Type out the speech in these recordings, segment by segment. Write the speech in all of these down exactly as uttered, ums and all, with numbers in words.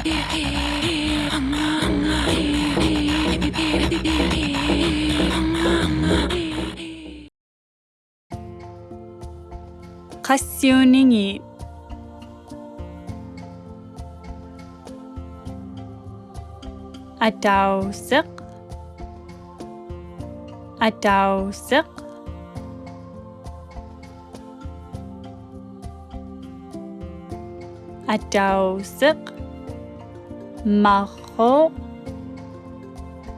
ᖃᔅᓯᐅᓂᖏᑦ. ᐊᑕᐅᓯᖅ. ᐊᑕᐅᓯᖅ. ᐊᑕᐅᓯᖅ. ᒪᕐᕉᖅ.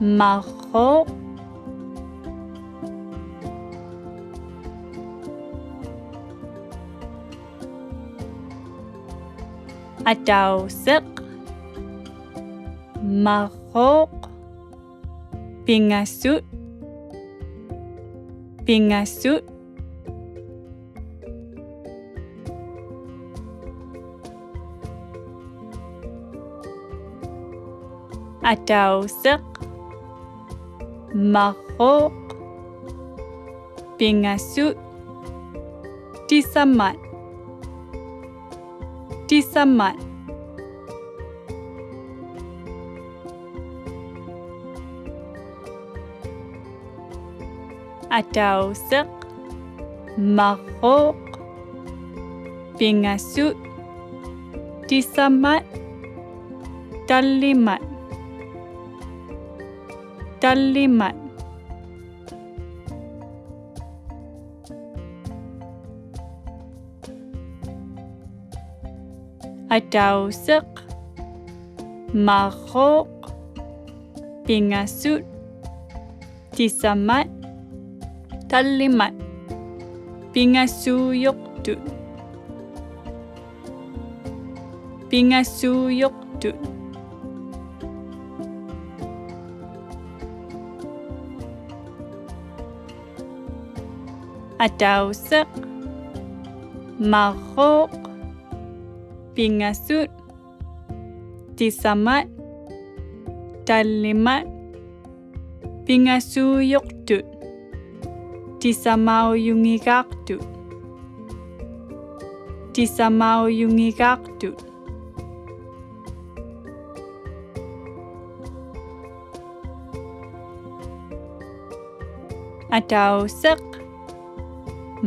ᒪᕐᕉᖅ. ᐊᑕᐅᓯᖅ. ᒪᕐᕉᖅ. ᐱᖓᓱᑦ. ᐱᖓᓱᑦ. ᐊᑕᐅᓯᖅ. ᒪᕐᕉᖅ. ᐱᖓᓱᑦ. ᑎᓴᒪᑦ. ᑎᓴᒪᑦ. ᐊᑕᐅᓯᖅ. ᒪᕐᕉᖅ. ᐱᖓᓱᑦ. ᑎᓴᒪᑦ. ᑕᓪᓕᒪᑦ. ᑕᓪᓕᒪᑦ. ᐊᑕᐅᓯᖅ. ᒪᕐᕉᖅ. ᐱᖓᓱᑦ. ᑎᓴᒪᑦ. ᑕᓪᓕᒪᑦ. ᐱᖓᓲᔪᖅᑐᑦ. ᐱᖓᓲᔪᖅᑐᑦ. ᐊᑕᐅᓯᖅ. ᒪᕐᕉᖅ. ᐱᖓᓱᑦ. ᑎᓴᒪᑦ. ᑕᓪᓕᒪᑦ. ᐱᖓᓲᔪᖅᑐᑦ. ᑎᓴᒪᐅᔪᖏᒑᖅᑐᑦ. ᑎᓴᒪᐅᔪᖏᒑᖅᑐᑦ. ᐊᑕᐅᓯᖅ.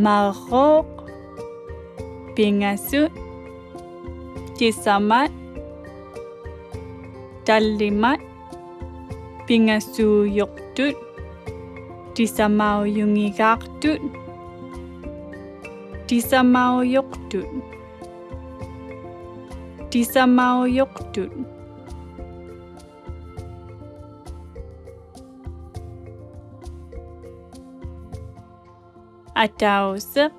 ᒪᕐᕉᖅ. ᐱᖓᓱᑦ. ᑎᓴᒪᑦ. ᑕᓪᓕᒪᑦ. ᐱᖓᓲᔪᖅᑐᑦ. ᑎᓴᒪᐅᔪᖏᒑᖅᑐᑦ. ᑎᓴᒪᐅᔪᖅᑐᑦ. ᑎᓴᒪᐅᔪᖅᑐᑦ. ᐊᑕᐅᓯᖅ.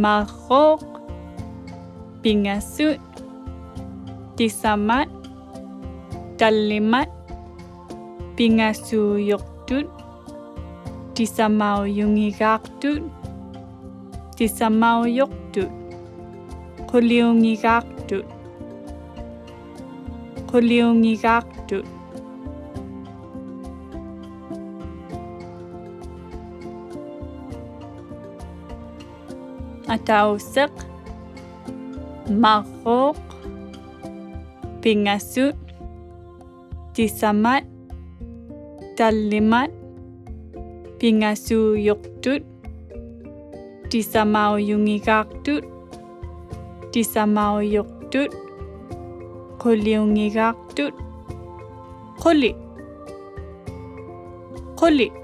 ᒪᕐᕉᖅ. ᐱᖓᓱᑦ. ᑎᓴᒪᑦ. ᑕᓪᓕᒪᑦ. ᐱᖓᓲᔪᖅᑐᑦ. ᑎᓴᒪᐅᔪᖏᒑᖅᑐᑦ. ᑎᓴᒪᐅᔪᖅᑐᑦ. ᖁᓕᐅᖏᒑᖅᑐᑦ. ᖁᓕᐅᖏᒑᖅᑐᑦ. ᐊᑕᐅᓯᖅ, ᒪᕐᕉᖅ, ᐱᖓᓱᑦ, ᑎᓴᒪᑦ, ᑕᓪᓕᒪᑦ, ᐱᖓᓲᔪᖅᑐᑦ, ᑎᓴᒪᐅᔪᖏᒑᖅᑐᑦ, ᑎᓴᒪᐅᔪᖅᑐᑦ, ᖁᓕᐅᖏᒑᖅᑐᑦ, ᖁᓕ, ᖁᓕ.